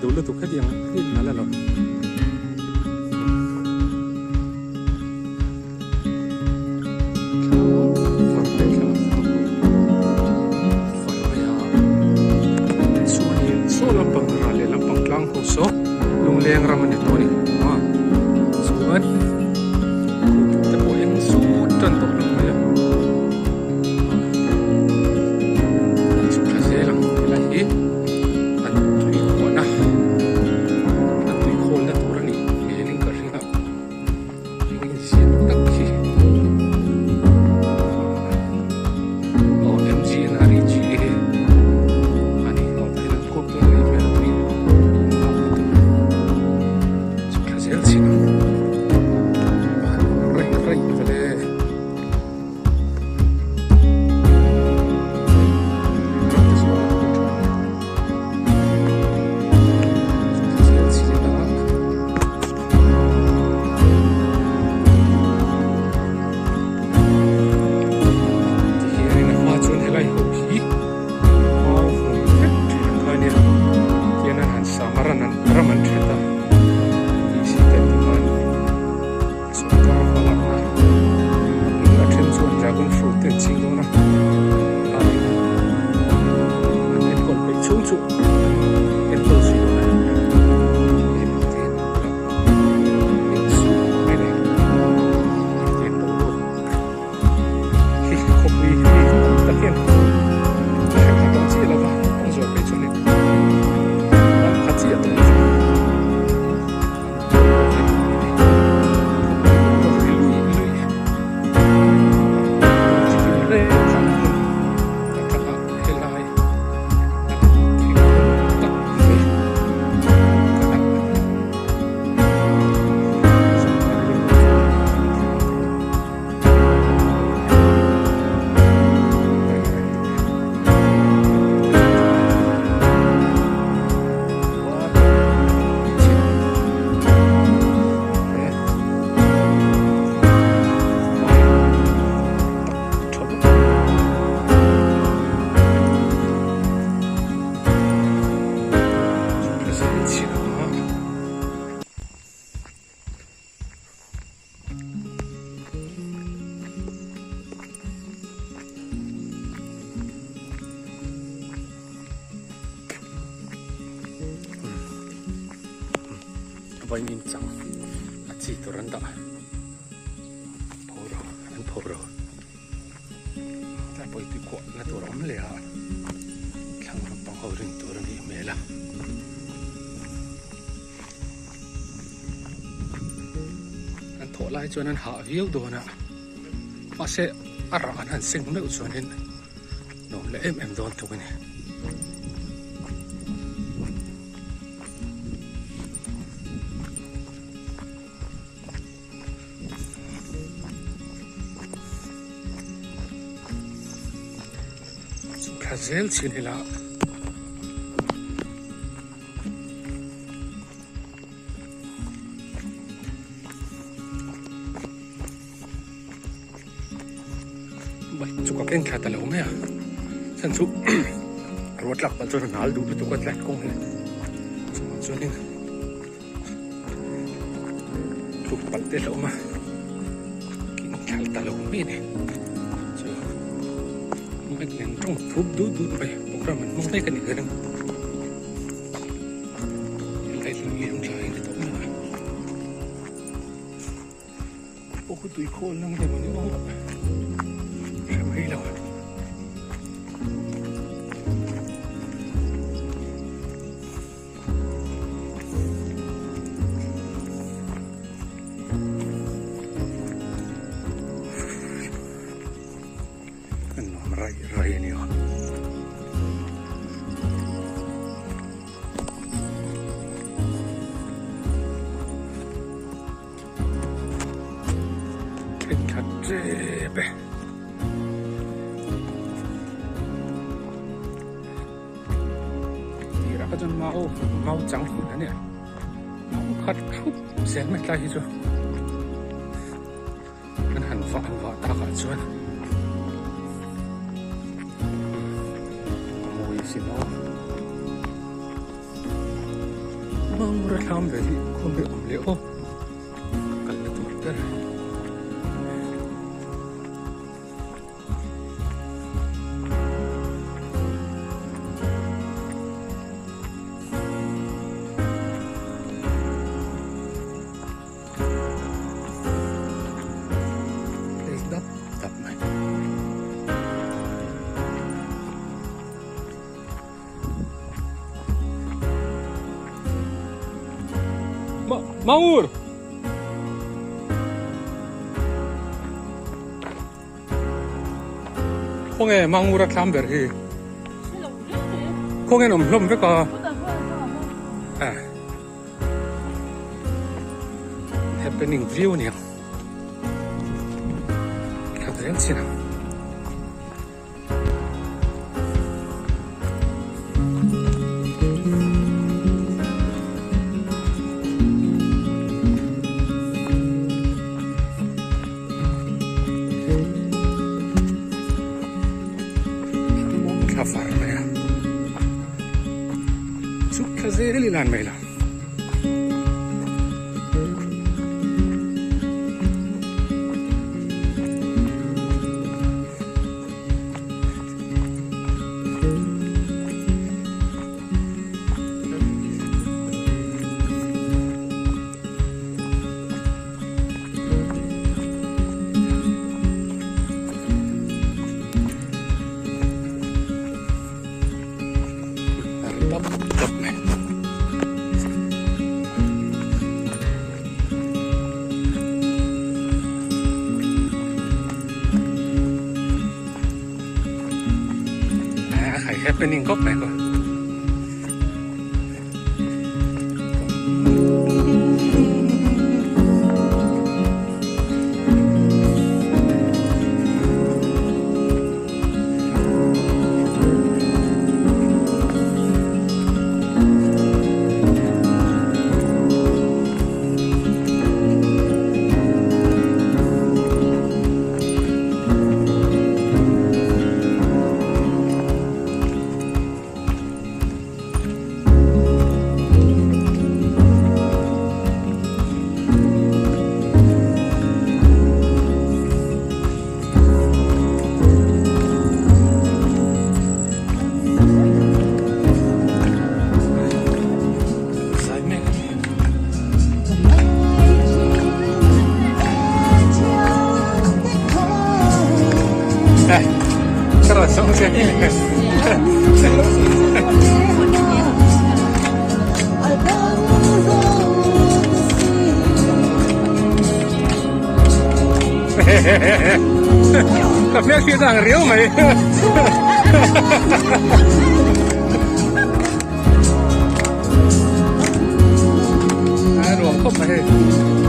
duh lutuk hetiang hi nalh alawm. Saw lampang ral leh lampang tlang ho saw lungleng ram a ni tawh a ni a chuan te pawh eng zut tan tawh hlawm mai a chhuk thla zel ang helai hi an tui khuahna an tui khawlna tur a ni hmelin ka hria. Tihianin a hma chuan helai ho hi mau hmawm vek thin ang kha ania tihian an han sam a ran an ram an that a tih si te an ti khan sawrkar hmalakna a then chuan dragon fruit te an ching dawn a an enkawl peih chhung chu an enkawl zui dawn a ni. Vaimim chang a chi tur an dah pho ro an pho ro tlai pawh hi tui khuah na tur a awm leh a thlang lampang ho rin tur a nih hmel a. An thawh lai chuan an hah viau dawn a mahse a rah an han seng meuh chuanin nuam leh em em dawn thung a ni. Thla zel chhin ila. Bike chu ka keng thla ta lo mai a chhan chu ruah tlak pah chuan a nal duh lutuk a tlai kawng hi chuvang chuanin tluk palh te hlauh awm a keng thla ta lo mai a ni chu bike nen tawng thup dut dut mai program an hmang mek a nih ka ring. Tui khawl nang te mawni aw hre mai lo An nuam raih raih a ni aw. Thenkhat tep e. Tirah kha chuan mau mau chang hmun a nia. Mau khat thup zel mai tlai hi chu. An han vah an vah takah chuan a mawi a sin aw. Mangura thlam ve hi khawm hi awm leh aw ka kalna tur ber. Place dap dap mai. Mangur! Khawnge Mangura thlam ber hi? Khawnge an awm hlawm vek a? Happening viau a niang. Thla zel chin ang. Thla far mai a chuk thla zel i lan mai lo. Happening khawp mai khaw. Ka hmel hriat ang riau mai. A nuam khawp mai hei.